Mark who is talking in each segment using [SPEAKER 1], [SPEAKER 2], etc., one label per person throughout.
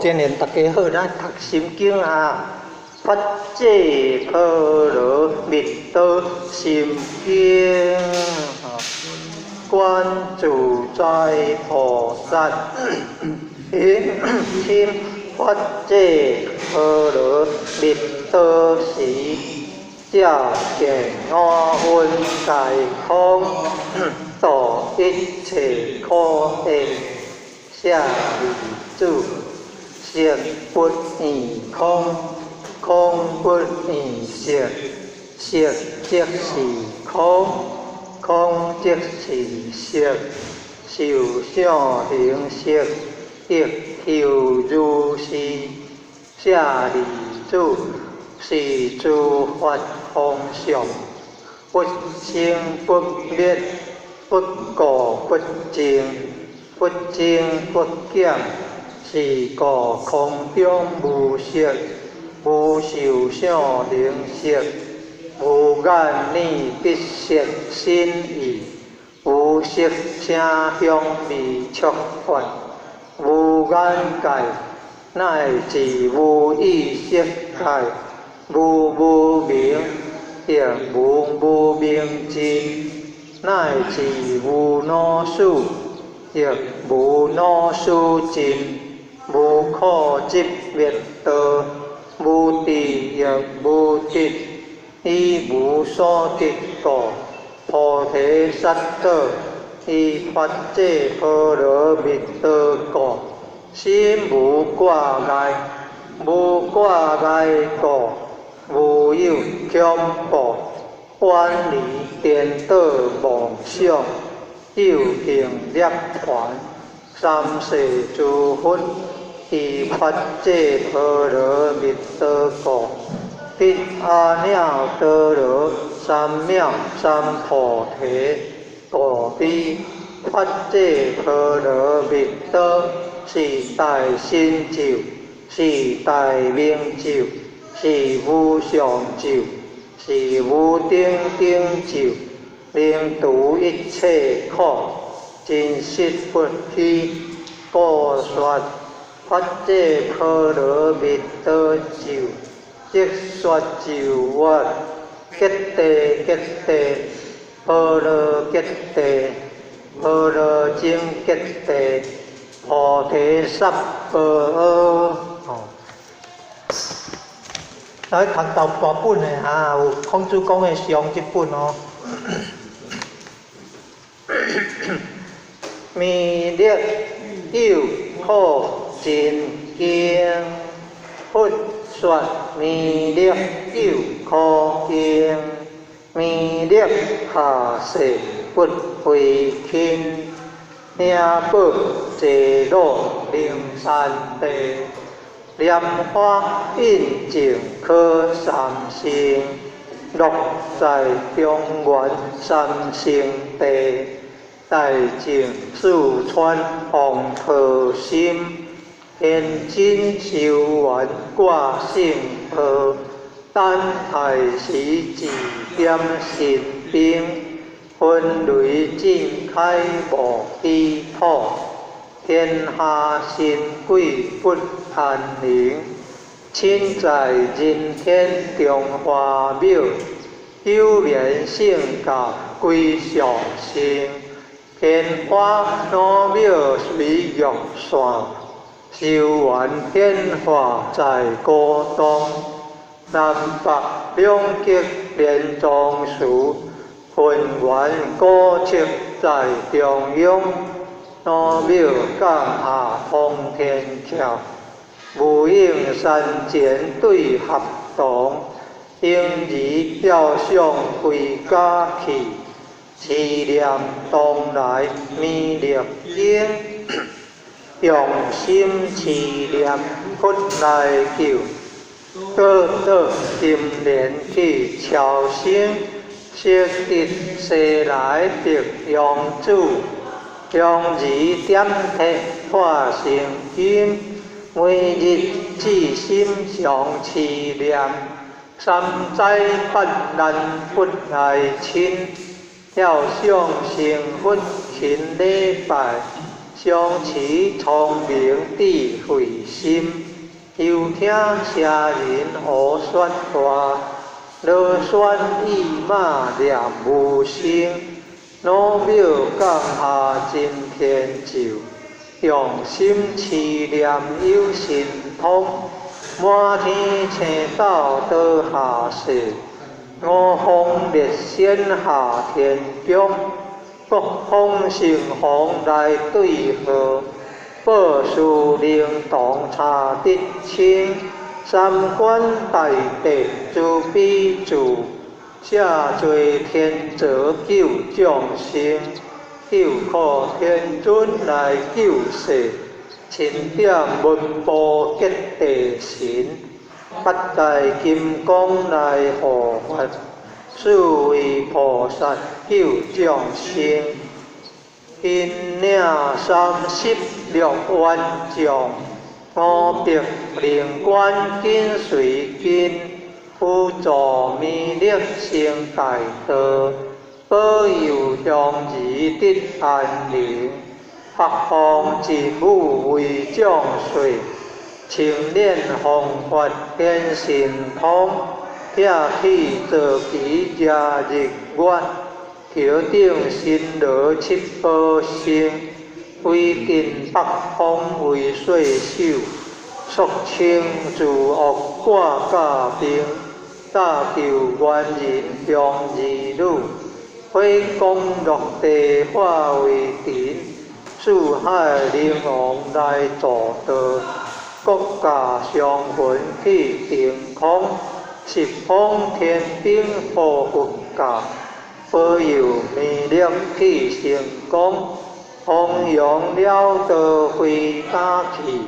[SPEAKER 1] 真緣大家好，咱讀心經啊，發這波羅蜜多心經，觀自在菩薩行深發這波羅蜜多時，照見五蘊皆空，度一切苦厄。舍利子，色不異空，空不異色，色即是空，空即是色，受想行識亦復如是。舍利子，是諸法空相，不生不滅，不垢不淨，不增不減，是故空中無色，無受想行識，無眼耳鼻舌身意，無色聲香味觸法，無眼界，乃至無意識界，無無明，亦無無明盡，乃至無老死，亦無老死盡，無苦集滅道，無智亦無得，以無所得故，菩提薩埵依發這波羅蜜多故，心無掛礙，無掛礙故，無有恐怖，遠離顛倒妄想，有行涅槃，三世諸佛依發這波羅蜜多故，得阿耨多羅三藐三菩提。故彼發這波羅蜜多是大神咒，是大明咒，是無上咒，是無頂頂咒，能除一切苦，真實不虛。故說發這波羅蜜多咒，即說咒曰：揭諦揭諦，波羅揭諦，波羅僧揭諦，菩提薩婆訶。哦，來讀到大本的哈，有孔子講的上這本哦。彌勒有苦盡經，佛說彌勒有苦經，彌勒下誓不回親，聽報坐落靈山地，蓮華印證可三乘，樂在中原三聖地，大淨四川王婆心，天津修緣掛聖號，等待時指點神兵，雲雷震開無地土，天下神鬼不安寧，親在人天中華廟，有緣聖教歸上乘，天花老廟隨玉線，修緣顯化在古東，南北兩極連莊寺，渾圓古蹟在中央，老廟降下通天橋，無影山前對合同，嬰兒吊上歸家去，持念東來彌勒經，用心持念佛來救，倒倒金蓮去超生，悉得西來得養子，養兒點鐵化成金，每日至心常持念，三災八難佛來親，了想成佛勤禮拜，常持聰明智慧心，幽聽邪人胡說話，螺旋意馬念無聲，老廟降下真天咒，用心持念有神通，滿天星斗倒下世，五方列仙下天宮，各方神王來對號，報事靈童查得清，三官大帝慈悲住，赦罪天澤救眾生，救苦天尊來救世，欽點文部結地神，八大金剛來護法，四位菩薩救眾生，引領36萬將，五百靈官緊隨跟，輔助彌勒成大道，保佑鄉兒得安寧，八方真武為眾說，清練方法顯神通，拆去坐騎遮日月，頭頂神羅七寶星，威震八方為歲首，肅清諸惡掛甲兵，搭救原人鄉兒女，火光落地化為塵，四海靈王來助道，國家雙魂去晴空，十方天兵護佛教，保佑彌勒去成功，弘揚了道回家去，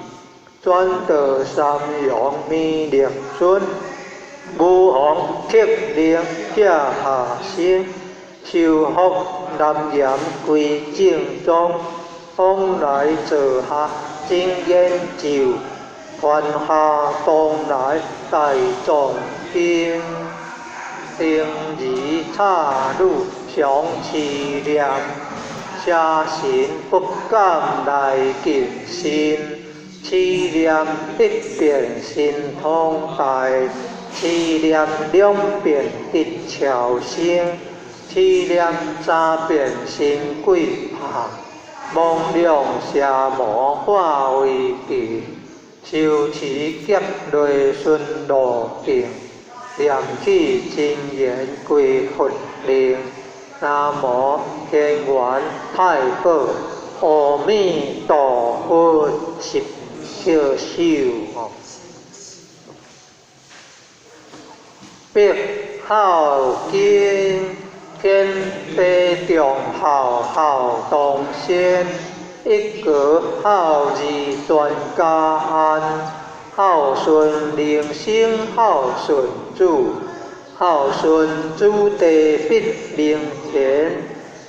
[SPEAKER 1] 轉導三陽彌勒尊，武王克令拆下生，修復南岩歸正宗，往來座下真言咒，傳下東來大藏經，靈兒插女常持念，邪神不敢來近身，持念一變神通大，持念兩變得超生，持念三變神鬼怕，魍魎邪魔化為塵，修持劫內順路徑，念起真言歸佛靈。南無天元太保阿彌陀佛十稽首。白孝經，天地眾孝孝同先，一國孝義全家安，孝順人生孝順主，孝順子弟必明賢，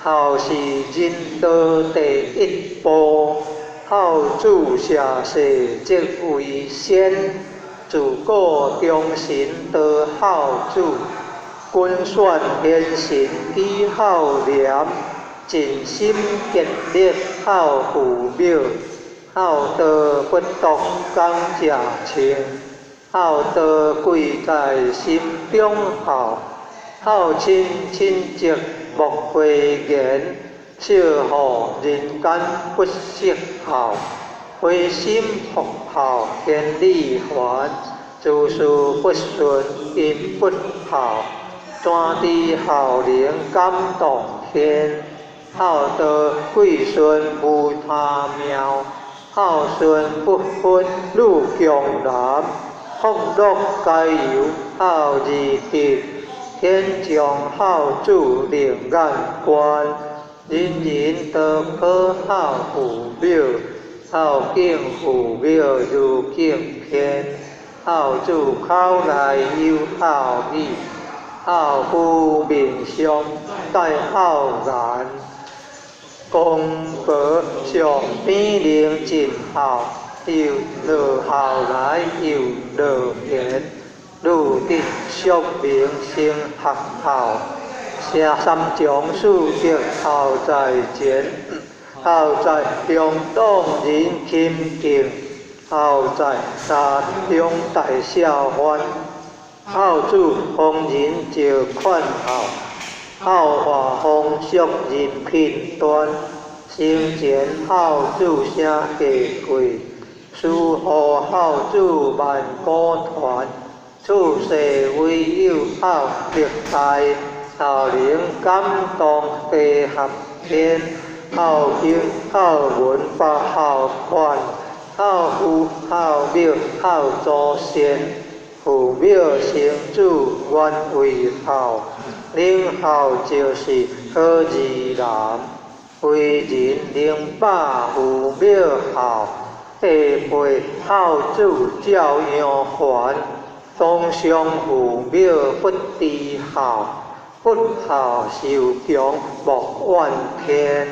[SPEAKER 1] 孝是人道第一步，孝子社世則為先。自古忠臣多孝子，君選賢臣舉孝廉，盡心竭力孝父母，孝道不獨講食穿，孝道貴在心中孝，孝親親戚莫諱言，惜予人間不惜孝。回心復孝天理還，諸事不順因不孝，全知孝能感動天，孝道貴順無他妙，孝順不分女強男，福樂皆由孝而得，天將孝子另眼觀，人人都可孝父母。孝敬父母如敬天，孝子口內有孝語，孝夫面上帶孝顏。公婆上邊能盡孝，又落孝來又落賢，女得淑名成學校，三從四德孝在前。孝在中當人親敬，孝在家中大孝範，孝子逢人就勸孝，孝化風俗人品端，生前孝子聲價貴，死後孝子萬古傳，處世唯有孝力大，孝能感動地合天，孝經孝文百孝勸，孝父孝母孝祖先，父母生子原為孝，能孝就是好兒男，為人能百父母孝，下輩孝子照樣還，當上父母不知孝，不孝受強莫怨天。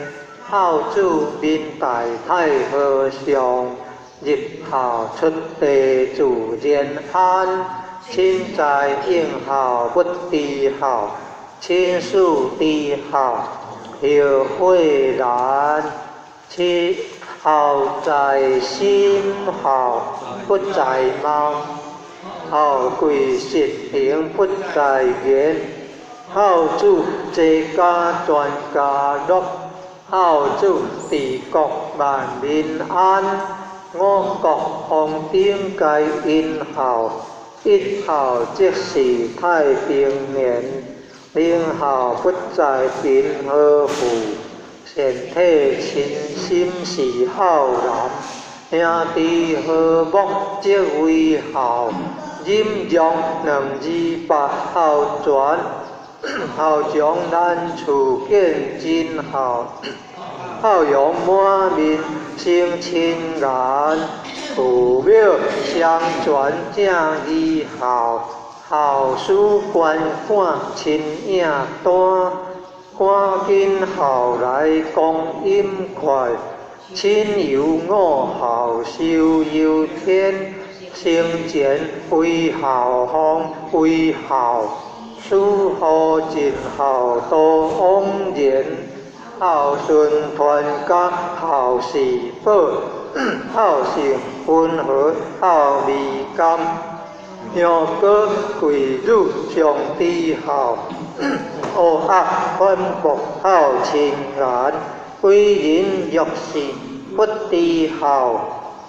[SPEAKER 1] 孝子面大太和尚，入孝出地自然安。親在應孝不知孝，親事知孝後悔難。親孝在心孝不在貌，孝貴實行不在言。孝子齊家全家樂，孝子治國萬民安。五穀豐登皆因孝，一孝即是太平年。能孝不在貧和富，善體親心是孝男。兄弟和睦則為孝，忍讓兩字百孝全。孝長難處見真孝，孝容滿面生親顏。父母相傳正義孝，孝事觀看親影單。趕緊孝來光陰快，親猶五孝壽悠天。生前為孝方為孝，死後盡孝多枉然。孝順傳家孝是寶，孝性溫和孝味甘。娘哥貴女上知孝，烏鴨反駁孝親顏。為人若是不知孝，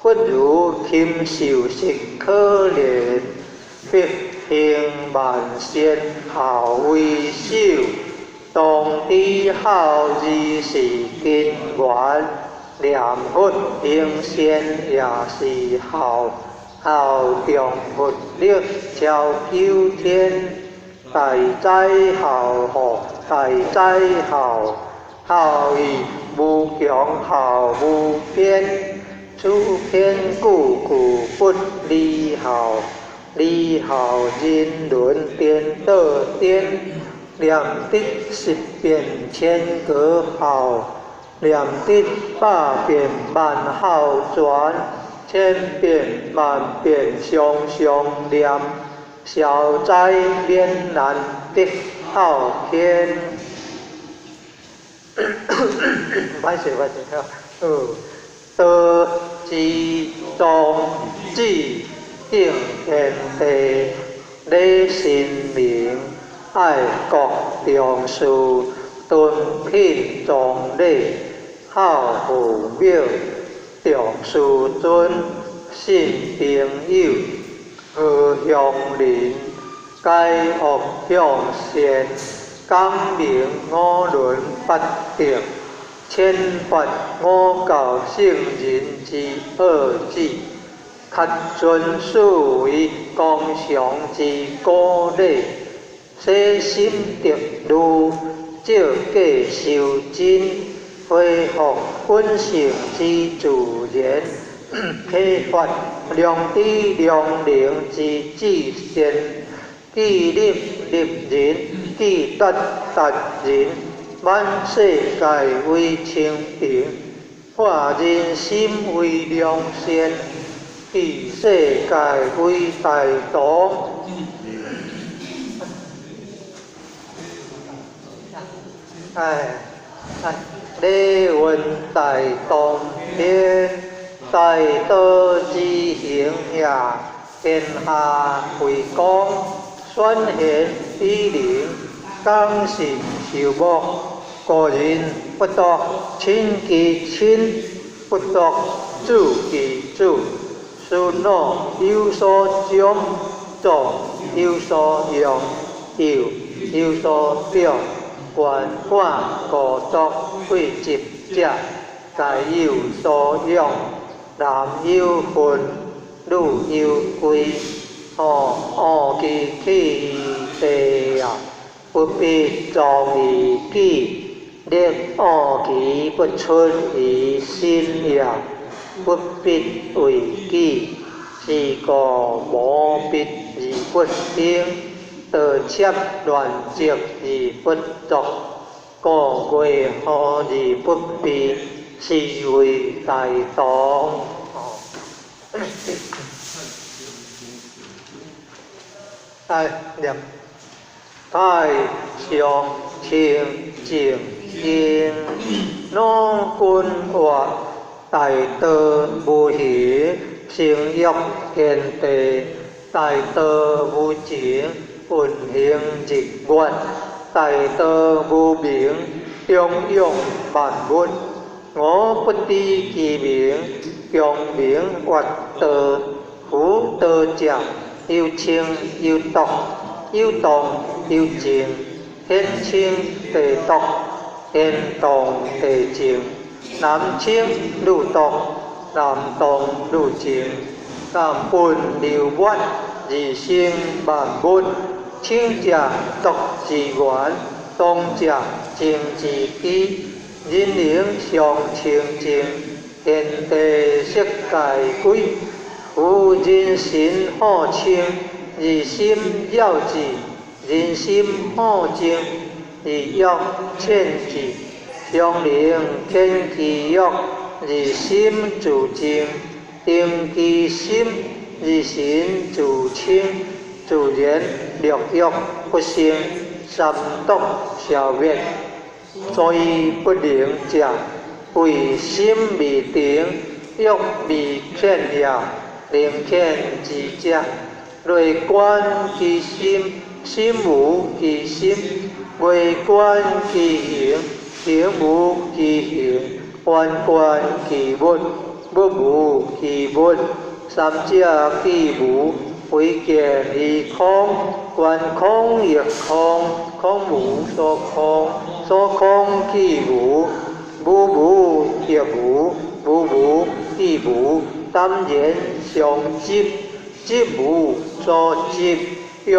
[SPEAKER 1] 不如禽獸實可憐。必行萬善孝為首，當知孝字是根源。念佛行善也是孝，孝重佛力超九天。大哉孝乎，大哉孝，孝義無窮孝無邊。此篇句句不離孝，離孝人倫顛倒顛。念得十遍千個孝，念得百遍萬孝全，千遍萬遍常常念，消災免難得孝天。歹勢歹勢，好，道之宗旨敬天地，禮神明，愛國重視，敦品崇禮，孝父母，重師尊，信朋友，和鄉鄰，解惡向善，感明五倫八德，譴罰五教聖人之惡旨，恪遵四維綱常之古禮，洗心滌慮，照過修真，恢復本性之自然，啟發良知良能之至善，自立立人，自達達人，滿世界為清平，化人心為良善，以世界為大同。哎，哎，禮聞大當天，大道之行也，天下為公，選賢與能，講信修睦，古人不獨親其親，不獨子其子，思惱有所終，作有所用，幼有所長，懸感孤獨廢疾者，皆有所養。男有分，女有貴。吼，惡其去於地啊，不必藏於己，力惡其不出於身也，不必為己。是故無必而不興，盜竊亂積而不作，故月何而不避？是謂大同。來念太上清淨經，老君曰：大道無形，成育天地；大道無情，運行日月；大道無名，長養萬物。吾不知其名，強名曰道。夫道者，有清有濁，有動有靜，天清地濁，天動地靜，男清女濁，男動女靜，南奔流月，而生萬物。清者濁之源，動者靜之基。人能常清淨，天地色界歸。夫人心好清，而心了之；人心好靜，而欲遣之。常能遣其欲，而心自靜；定其心，而神自清。自然六欲不生，三毒消滅。所以不能者，為心未定，欲未遣也。能遣之者，內觀其心，心無其心；外觀其形，形無其形；遠觀其物，物無其物。三者既無，唯見於空。觀空亦空，空無所空，所空既無，無無亦無，無無亦無。淡然相執，執無所執。欲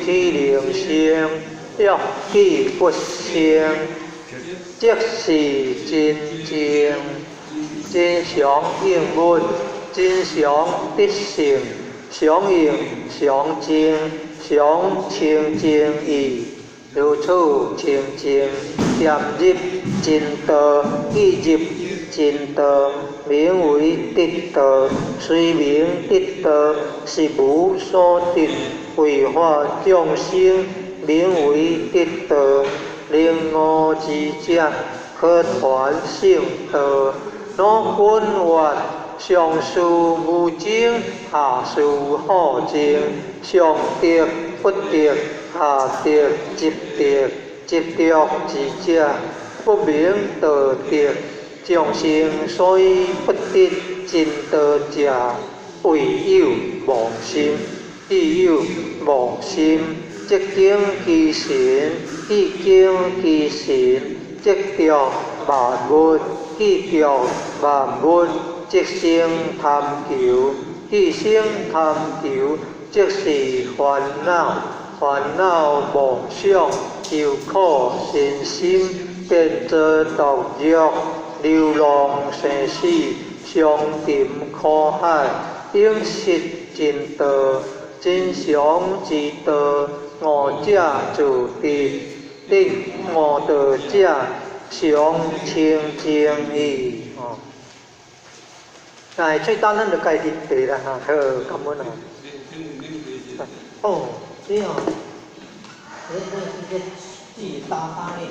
[SPEAKER 1] 豈能生？欲既不生，即是真正。真常應物，真常得性，常應常淨，常清淨義。如此清淨，漸入真道，既入真道，名為得道。雖名得道，實無所得。為化眾生，名為得道。能悟之者，可傳聖道。老君曰：上士無爭，下士好爭。上得不得，下得執著。執著之者，不名道得。眾生所以不得真道者，為有妄心。既有妄心，則經其神；既經其神，則著萬物；既著萬物，則生貪求；既生貪求，則是煩惱。煩惱妄想，憂苦身心，便造毒藥，流浪生死，相沉苦海，永失真道。真常之道，悟者自得；得悟道者，常清淨矣。哦，來，最單咱就家己提啦，哈，好，感恩啊。哦，這哦，這這這自己搭搭的。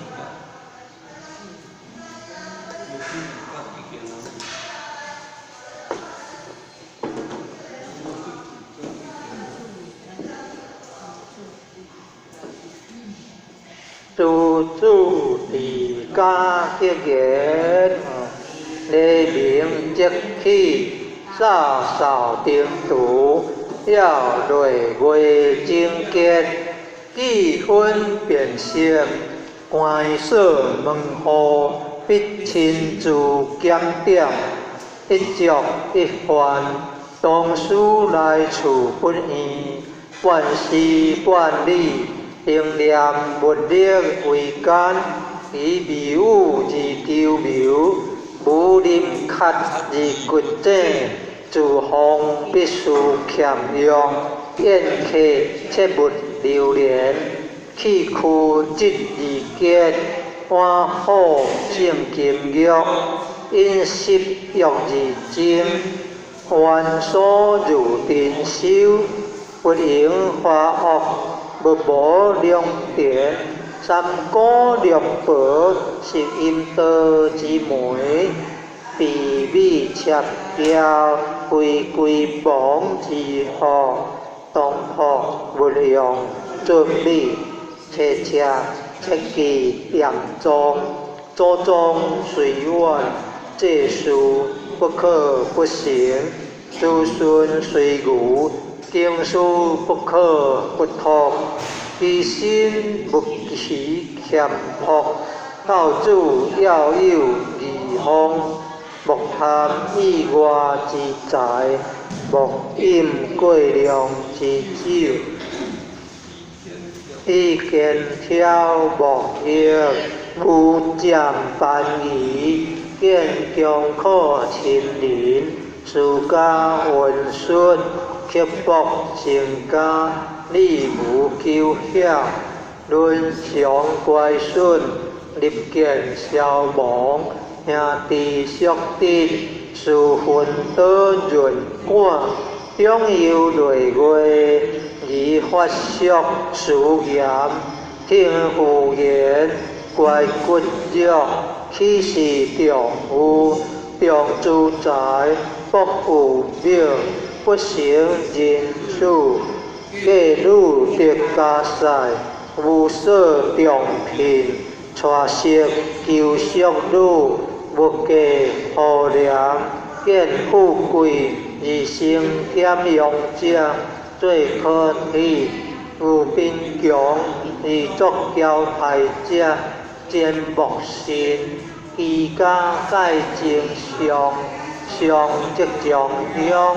[SPEAKER 1] 自主治家格言，黎明即起，掃掃燈廚，要內外整潔，記分辨色，關鎖門戶，必親自檢點，一粥一飯，當思來處不遠，半絲半縷。定念物力維艱，以微雨而求謀，無林崁而掘井，自防必須儉用，宴客切勿流連，氣虛質而潔，碗好勝金玉，飲食欲而精，還所如珍修，不應華惡。勿無良田，三姑六婆是陰道之媒，避免赤嬌，非歸亡之福，當樸勿用俊美，切切切記嚴重，祖宗雖遠，這事不可不成；子孫雖愚，經書不可不託，其身勿欺儉樸，孝子要有義風，莫貪意外之財，莫飲過量之酒。以肩挑莫逆，無佔便宜，見窮苦親鄰，私家溫順。刻薄成家，禮無求曉，倫常乖順，立見消亡，兄弟相得，事分多潤管，長幼累月，而發俗思嚴，聽婦言，乖骨肉，豈是丈夫，重資財，薄有命。不成人事，嫁女得家婿，無所重聘，娶媳求淑女，勿嫁婦廉，見富貴而生儉用者，最可喜；遇貧窮而作嬌態者，真莫信。居家蓋正上，上則將鄉。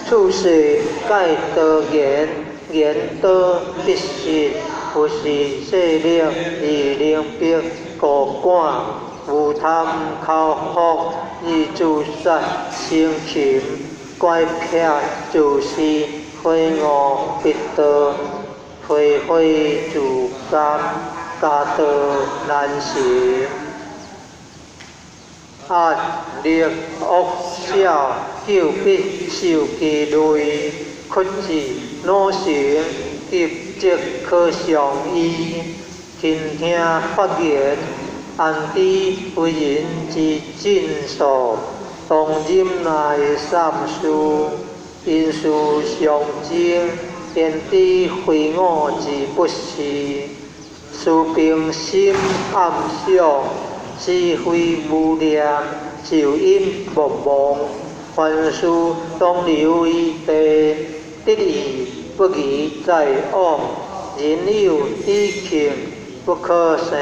[SPEAKER 1] 處世蓋多言，言多必失。有時勢力而能逼孤趕，無貪口福而自殺生擒，乖僻自私，悔悟必道，非非自甘，家道難成。壓力惡小，久必受其累；屈志惱成，急則可傷醫。傾聽發言，安知非人之進數？當忍耐三思，因事相爭，焉知非我之不是？思平心暗想，是非無念，受陰莫忘。凡事當留餘地，得意不宜再往。人有知慶，不可生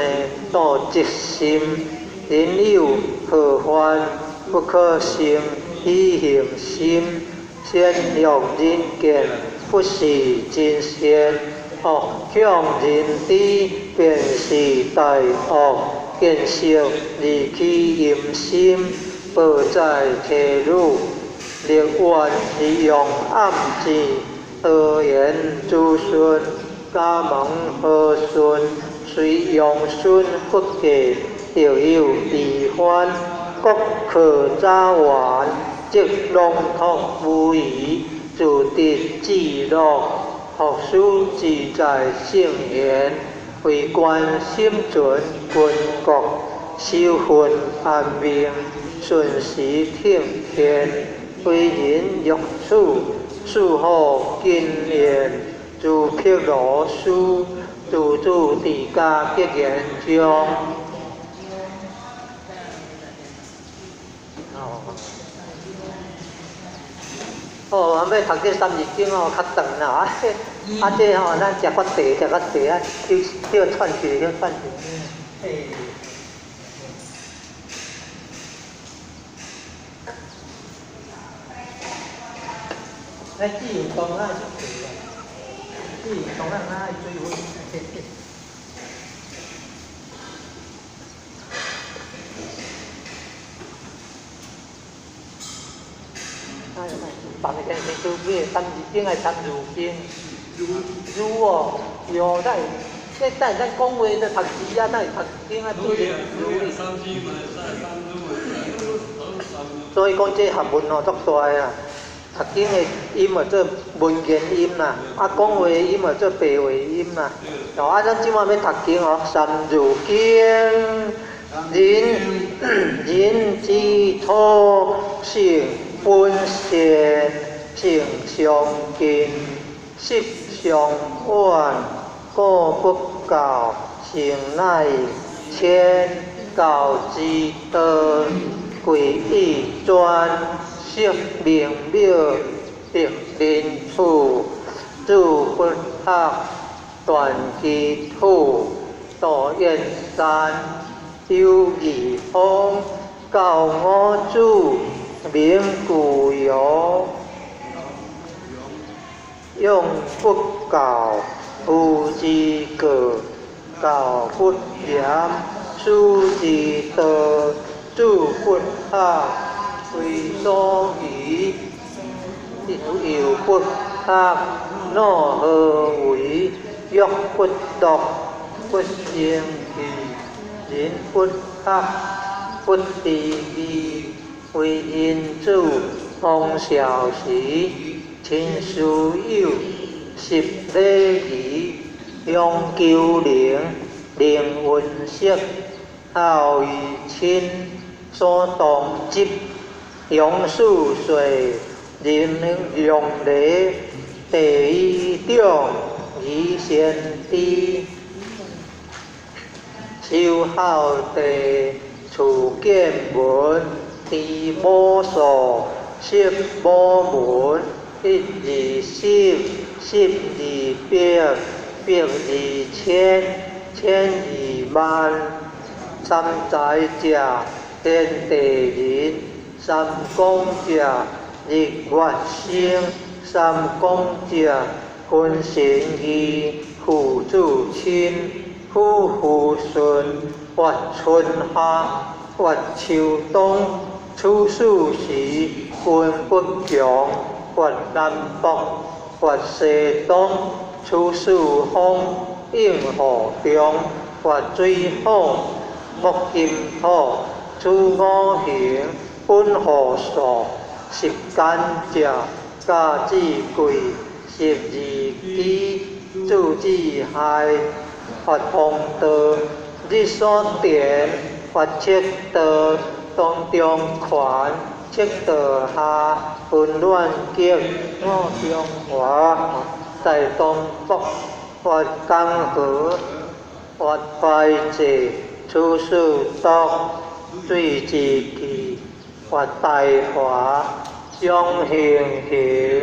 [SPEAKER 1] 妒嫉心；人有禍患，不可生喜恨心。善良人見，不是真善；惡向人知，便是大惡。見色而起淫心，報在妻女；立願而用暗箭，多言子孫，家門和順，雖用孫不嫁，就有疑患；國可早完，則朗托無疑，自得至樂。學士自在聖賢，為官心存軍國，修分安命，順時聽天，為人欲處，四好經驗，諸毗羅施，自主佇家格言中。哦，啊，欲讀這三字經哦，較長啦，啊，這吼咱食較茶，食較茶啊，休歇喘一下，歇喘一下。欸。咱自由當咱是茶啦，自由當咱咱愛水分。放个先做咩？三字經還三字經？如哦，哟，咱這等咱講話就讀字啊，咱讀經啊，對如。所以講這學問哦，足大啊！讀經的音啊做文言音啦，啊講話的音啊做白話音啦。哦，啊，咱這擺欲讀經哦，三字經，人人之初，性本善，性相近，習相遠，故不教，誠乃遷教之道，貴以專，釋名廟，得人處，子不學，斷機杼，道燕山，有義方，教五子，名俱揚，養不教，父之過；教不嚴，師之惰。子不學，非所宜；幼不學，老何為？欲不獨，不成器；人不學，不知義。為人子，方少時，親師友，習禮儀，仰求能，能文飾，孝義親，所當執，養四歲，仁讓禮，地以長，儀先知，修孝弟，處見聞，知母數，識母文，一二十，十二百，百二千，千二萬，三才者，天地人，三光者，日月星，三光者，君臣義，父子親，夫婦順，月春夏，月秋冬，處世時，君不強，月南北，月西東，處四方，應雨中，月水火，木金土，處五行，本予數，十干者，甲子癸，十二支，子子亥，發風道，日所電，發赤道，當中權，赤道下，溫暖極，五中華，在東北，發江河，發懷濟，處世篤，水之氣，發大華，長行行，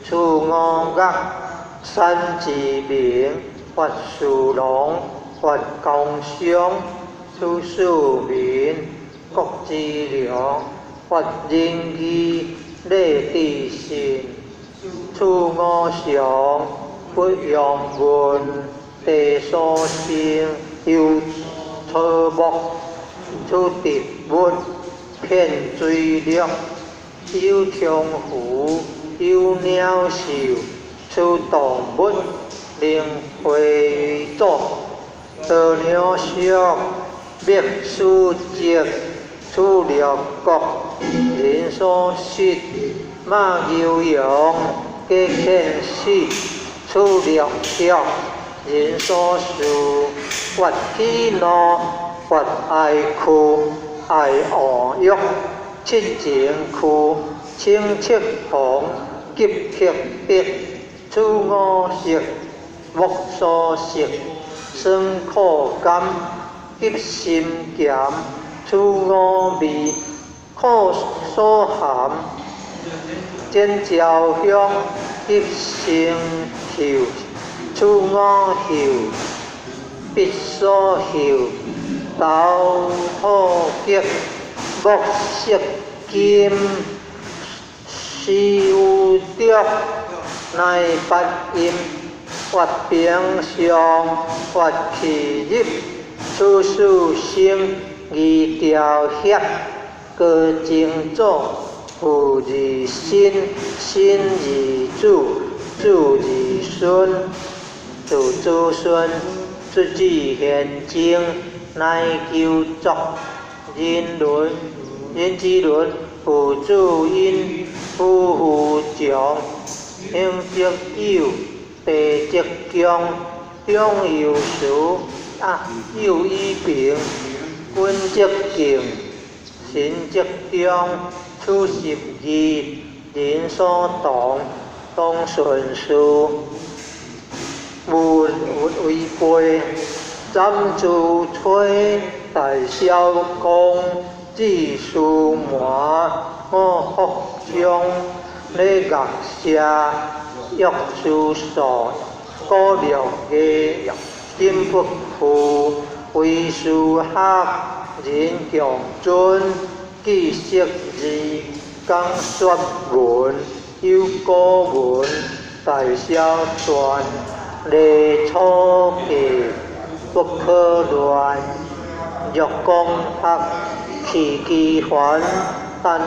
[SPEAKER 1] 處五岳，山之名，發士龍，發工商，處四民，國之良，發仁義，禮智信，處五常，不用問，地所生，有草木，處植物，遍水陸，有長湖，有鳥獸，處動物，能回祖，多鳥屬，滅鼠疾，處六國，人所食，馬牛羊，皆遣使，處六畜，人所事，月喜怒，佛愛區愛惡欲，七情區清赤紅急黑白，此五色木所食，酸苦甘急心鹹，此五味苦所含，尖椒香急生嗅，此五嗅必所嗅，投土極木色金，施有著乃八音，活平上活氣入，此四生二條協，高精祖父二身，身二子，子二孫，子子孫，出子現精，乃求作人倫，人之倫，父子因，夫婦長，兄則友，弟則恭，長幼慈，幼以平，君則敬，臣則忠，此十二人所同，當順事，無違背。斬珠吹，大小公，子司麻，五福章，禮樂社，玉書數，古六藝，金不負，為師學，人強尊，記釋字，講說文，有古文，大小篆，禮初記，不可亂，若講學，棄機環，單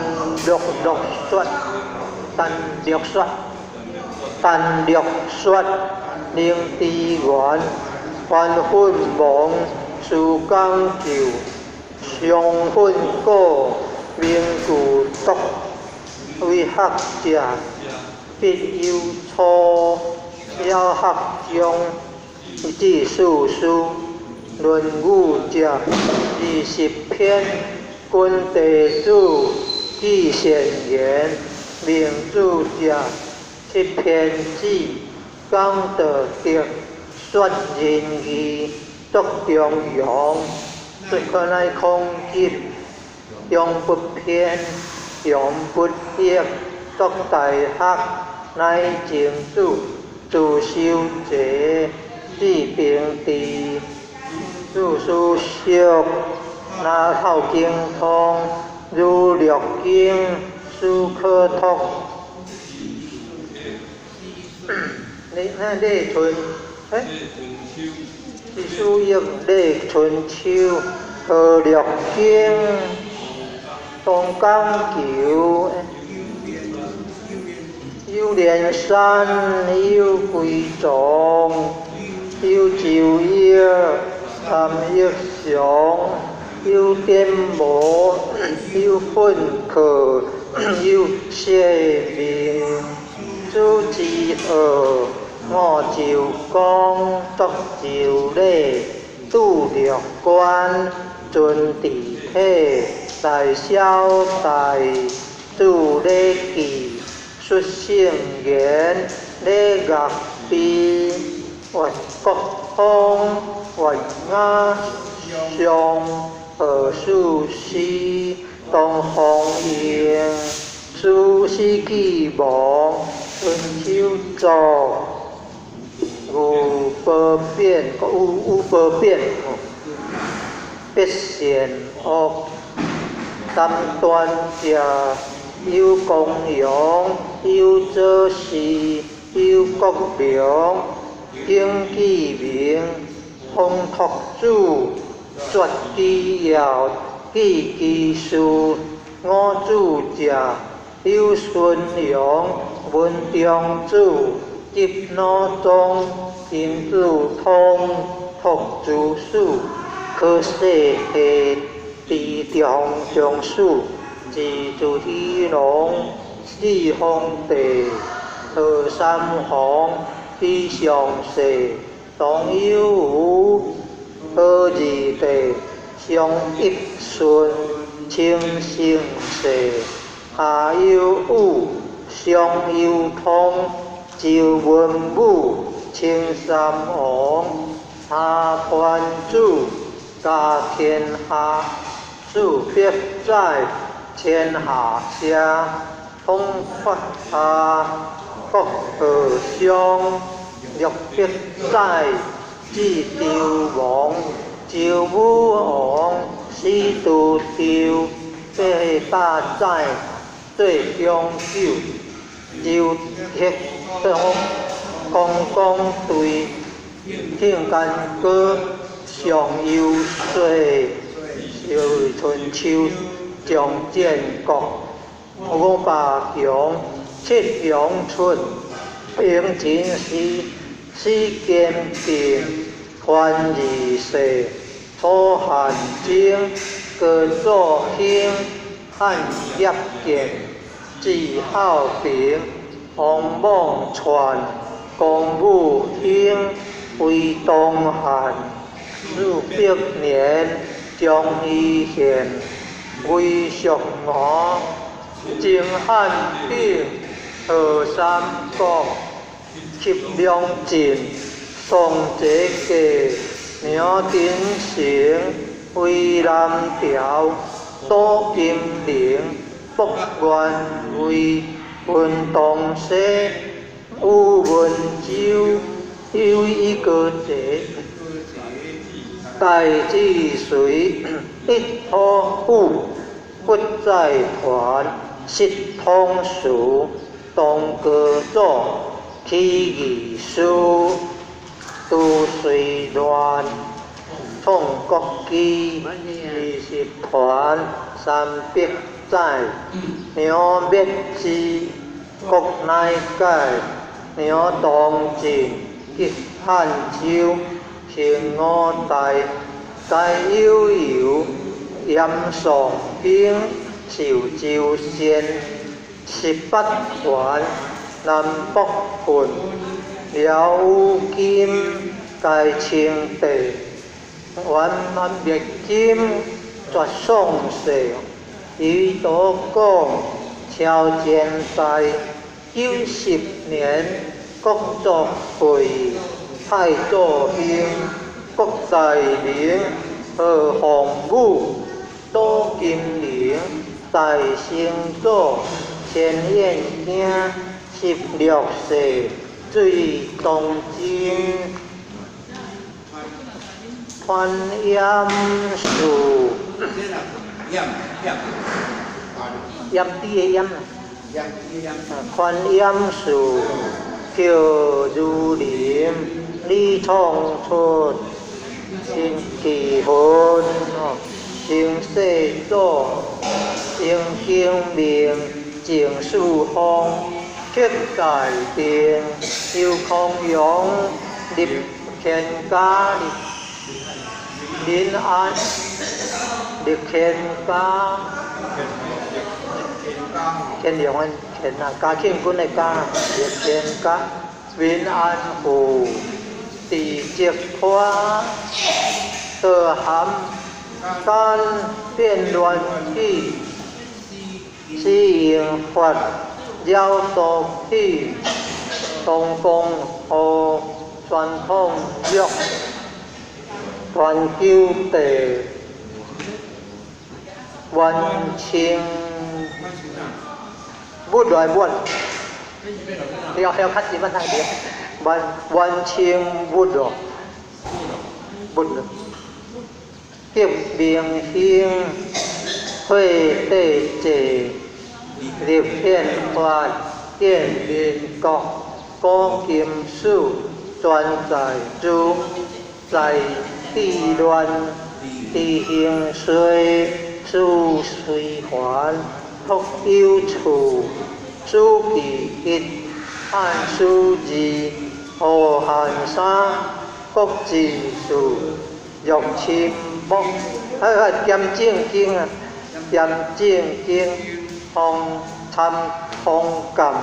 [SPEAKER 1] 略略說，單略說，單略說，靈智源，凡訓亡，思講究，上訓果，明具篤，為學者必有初，小學中，至四書，論語者20篇，君弟子記善言，明主者七篇子，講道德，說仁義，作中庸，說可乃孔急，中不偏，庸不逆，作大學，乃曾子，自修齊，至平治，自書識，那孝經通，儒略經，史可託。你那禮春，欸，是書譯禮春秋，河略經，東江橋，有連山，有歸藏，有周易，參玉祥，有典模，有訓課，有謝明，子之惡，五洲公，作周禮，杜略官，尊治體，大小大，主禮記，述聖言，禮樂賓，越國風，越雅上，何事師，東方應，書史記亡，春秋作，有褒貶，有褒貶，必善惡，三端者，有公陽，有左氏，有國良，景記明，風託子，絕機要，記其事，五子者，有孫陽，文中子，執腦宗，金子通，託諸史，可世系，地中中史，自自喜龍，四方地，何三皇，地上世，唐有無，何二地，商邑順，清盛世，夏有禹，商有汤，周文武，秦三王，夏桓子，家天下，四百载，天下社，统发下，国和商，六百载，至周王，周武王，始都周，八百载，做长久，周铁公，公公对，庆干戈，上游说，春秋，上战国，五百强，七阳春，平秦时，始兼并，桓二世，楚汉争，高祖兴，汉业建，至孝平，王莽篡，光武兴，魏东汉，400年，张夷宪，魏蜀吴，秦汉鼎，后三国，齐梁晋，宋齐家，明丁成，魏南朝，左金陵，北元魏，文东西，宇文周，有一个节，大治隋，一土武，不在团，失统词，唐高祖，起义师，都遂乱，创国基，20团，300载，梁灭之，国乃解，梁东晋，及汉周，兴五代，该悠游，严宋兴，寿州县，18团，南北郡，辽武金，该称帝，元灭金，绝宋世，余多讲，超前代，90年，国作废，太祖兴，国在明，何洪武，左金陵，大成祖，千燕京，16世，水东晋，传严树，严地的严啦，传严树，叫如林，李创出，新气氛，清世祖，英兴明，郑世峰，乞大定，邱康阳，立天家，林安，立天家，天良的天啊，嘉庆君的嘉，立天家，民安府，地积花，德含，干变乱起，死刑法，了毒起，东宫和传统玉，传九地，完清，不来不，要要较时慢太点，完完清不咯，不咯，革明兴，会帝制，立宪法，建民国，古今史，全在诸，在地乱，地兴衰，事随环，福有处，史记一，汉书二，后汉三，国志四，玉清木，啊啊，兼正经啊，兼正经，方参方鉴，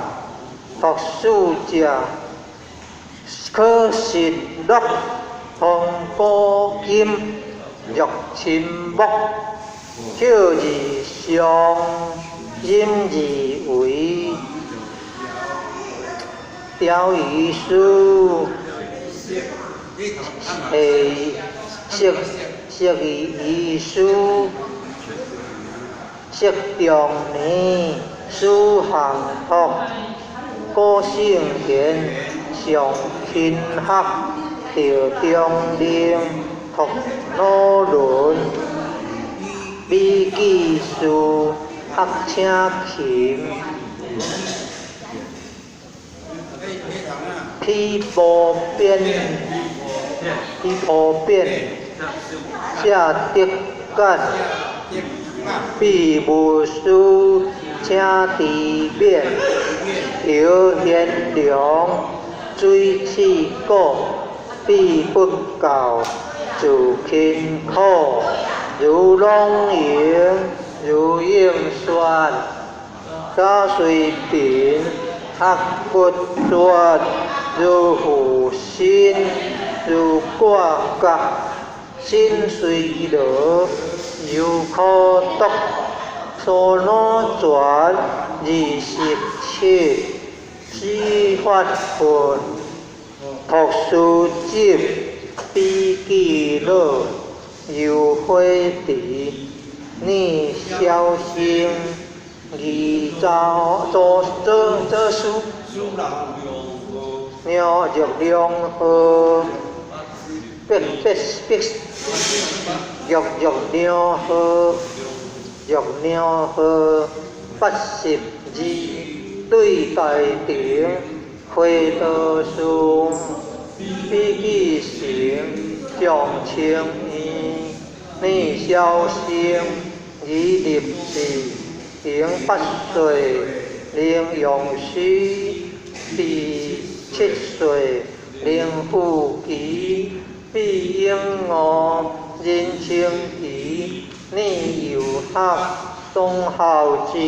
[SPEAKER 1] 读书者，可实录，通古今，玉親木，口字上，音字為，釣魚師，釋釋義師，釋長年，蘇行福，古聖賢，上勤學，趙中令，托魯倫，美記事，學請琴，披波變，披波變，謝德簡，畢無師，請知勉，姚賢良，水刺果，畢不教，自勤苦，如朗盈，如應說，贾隨平，學不絕，如負心，如掛角，心隨羅，猶可讀，蘇腦全，27，司法訓，托書集，比記樂，游火池，念小生，二走做做做書，鸟玉良號，必必必，玉玉良號，玉良號，82，對大庭，回道書，比記成，上清院，念小生，二立志，迎8歲，林用師，第7歲，林富基，畢永梧，任清奇，念幼學，宋孝志，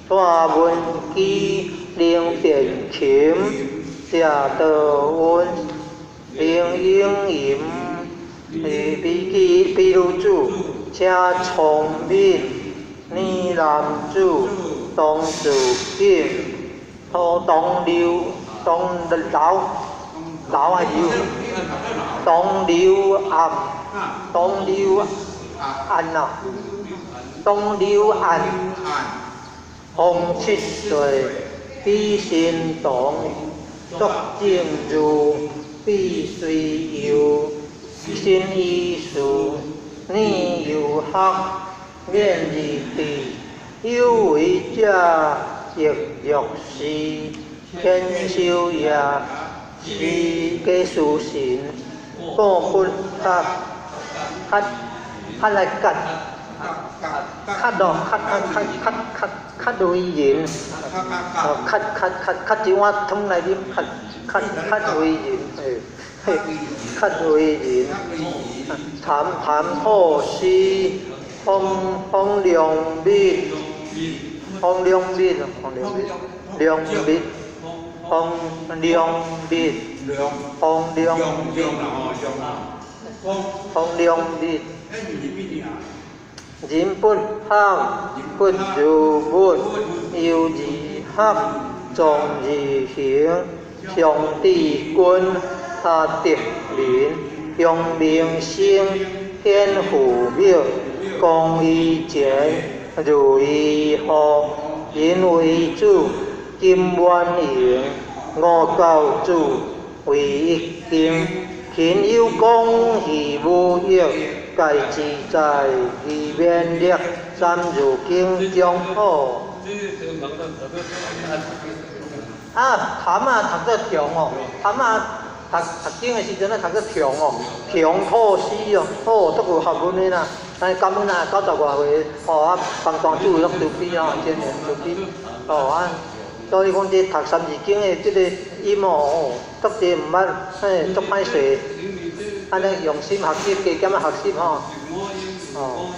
[SPEAKER 1] 蔡文基，林殿琴，謝德文，林永淫，比記比女子，請聰敏，念男子，董子景，陶董劉，董老老還劉，董劉暗，董劉安啊，董劉安，洪7歲，比新堂，卓正如，比隨佑，新醫師，念幼學，免二弟，有為者亦若是，天修業，是假書神，古不學，較較來甲，較落較較較較較較為人，哦，較較較較一碗湯來啉，較較較為人，嘿，較為人，談談吐師，方方良敏，方良敏，方良敏，良敏，方良敏，方良敏，方良敏，人不學，不如物，由自學，壯自行，上智君，下德民，揚名聲，顯父母，公於前，如於後，人為主，金滿盈，五教主，為一經，勤有功，義無益，戒自在，義免力，三字經中好。啊，潭啊，讀做長哦，潭啊，讀讀經的時陣咧讀做長哦，長吐師哦，哦，足有學問的啦。咱感恩啊，90外歲，哦啊，幫莊主攏慈悲哦，真係慈悲。哦啊，所以講這讀三字經的這個音哦，足濟毋捌，嘿，足歹勢。按呢用心學習，加減仔學習吼。哦，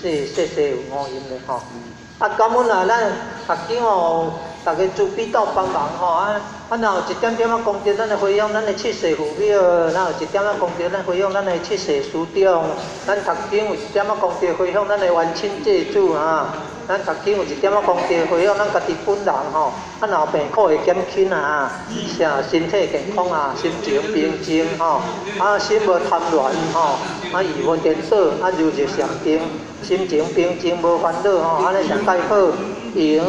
[SPEAKER 1] 是細細有五音的吼。啊，感恩啊，咱學經哦，逐家慈悲鬥幫忙吼，啊啊，啊，若有一點點仔功德，咱會回向咱的七世父母；若有一點仔功德，咱回向咱的七世師長。咱讀經有一點仔功德，回向咱的冤親債主啊。咱讀經有一點仔功德，回向咱家己本人吼。啊，若有病苦會減輕啊，啥身體健康啊，心情平靜吼。啊，心無貪戀吼，啊，意無顛倒，啊，如日禪定，心情平靜無煩惱吼，按呢上蓋好，榮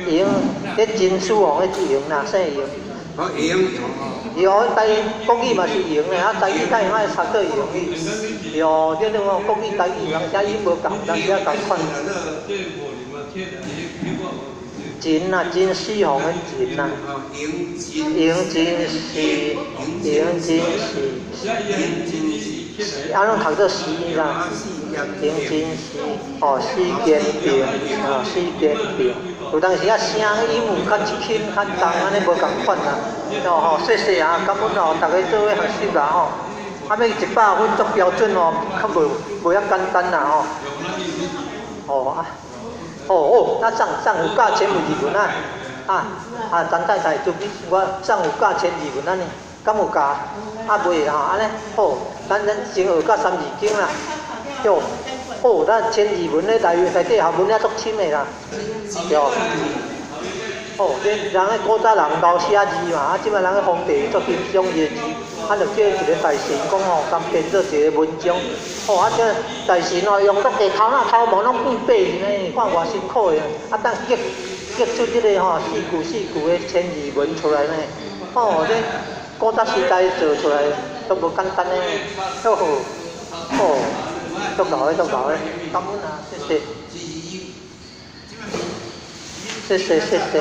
[SPEAKER 1] 榮，彼秦始皇彼榮啦，姓榮。
[SPEAKER 2] 哦，榮。
[SPEAKER 1] 對，台國語嘛是榮的，啊，台語較會使讀做榮語。對，對對哦，國語台語有當時音無仝，有當時仝款。秦啊，秦始皇的秦啊。榮秦是，榮秦是，啊，攏讀做時啦。榮秦時，哦，時堅定，哦，時堅定。有當時啊，聲音有較輕較重，按呢無仝款啦。哦吼，謝謝啊，感恩哦，逐家做伙學習啦吼。啊，欲100分足標準哦，較無無遐簡單啦吼。哦啊，哦哦，那送送有教千字文啊，啊啊，陳太太，對我送有教千字文按呢，敢有教？啊未吼，按呢好，咱先學甲三字經啦。喲，哦，咱千字文咧內內底學問也足深的啦，對。哦，這人咧古早人𠢕寫字嘛，啊，這擺人咧皇帝足欣賞伊的字，啊，就叫一個大臣講吼，共編做一個文章。哦，啊，這大臣哦，用足濟頭腦頭毛攏變白去呢，看偌辛苦的，啊，等激激出這個吼四句四句的千字文出來呢。哦，這古早時代做出來都無簡單呢。好好，哦，足𠢕的，足𠢕的，感恩啊，謝謝。謝謝謝謝。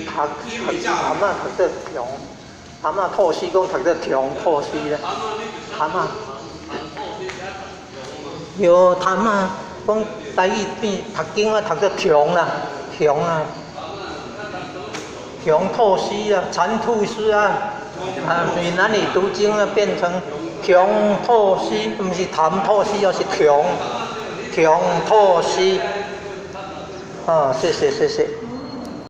[SPEAKER 1] 讀讀阿嬤讀做強，阿嬤吐司講讀做強吐司咧，阿嬤。對，阿嬤講台語變讀經啊，讀做強啦，強啊，強吐司啊，殘吐司啊。啊，閩南語讀經啊，變成強吐司，毋是痰吐司，而是強強吐司。啊，謝謝謝謝。